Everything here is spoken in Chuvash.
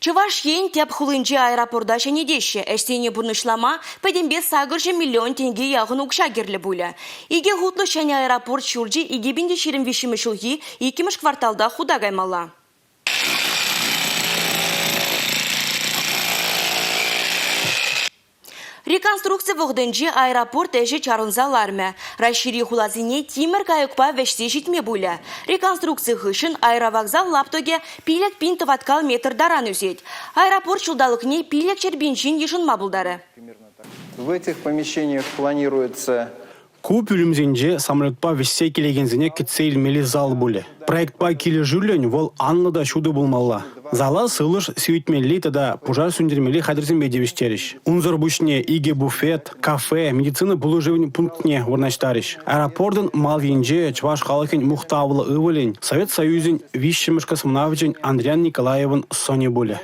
Чӑваш Ен тӗп хулинчи аэропорта ҫӗнетеҫҫӗ. Ӗҫсене пурнӑҫлама пӗтӗмпе 800 миллион тенкӗ яхӑн укҫа кирлӗ пулӗ. Икӗ хутлӑ ҫӗнӗ аэропорт ҫурчӗ 2023 ҫулхи иккӗмӗш кварталта хута каймалла. Реконструкци вӑхӑтӗнче аэропорт ӗҫӗ чарӑнса лармӗ. Раҫҫейри хуласене тимӗр кайӑкпа вӗҫсе ҫитме пулӗ. Реконструкци хыҫҫӑн аэровокзал лаптӑкӗ 5 000 тӑваткал метр таран ӳсет. Аэропорт ҫулталӑкне 500 000 ҫын йышӑнма пултарӗ. В этих помещениях планируется Ку пӳлӗмсенче самолетпа вӗҫсе килекенсене кӗтсе илмелли зал пулӗ. Проектпа килӗшӳллӗн вӑл анлӑ та ҫутӑ пулмалла. Зала сывлӑш сивӗтмелли тата пушар сӳнтермелли хатӗрсемпе тивӗҫтерӗҫ. Унсӑр пуҫне икӗ буфет, кафе, медицина пулӑшӑвӗн пунктне вырнаҫтарӗҫ. Аэропортӑн мал енче чӑваш халӑхӗн мухтавлӑ ывӑлӗн, Совет Союзӗн виҫҫӗмӗш космонавчӗн Андриян Николаевӑн сӑнӗ пулӗ.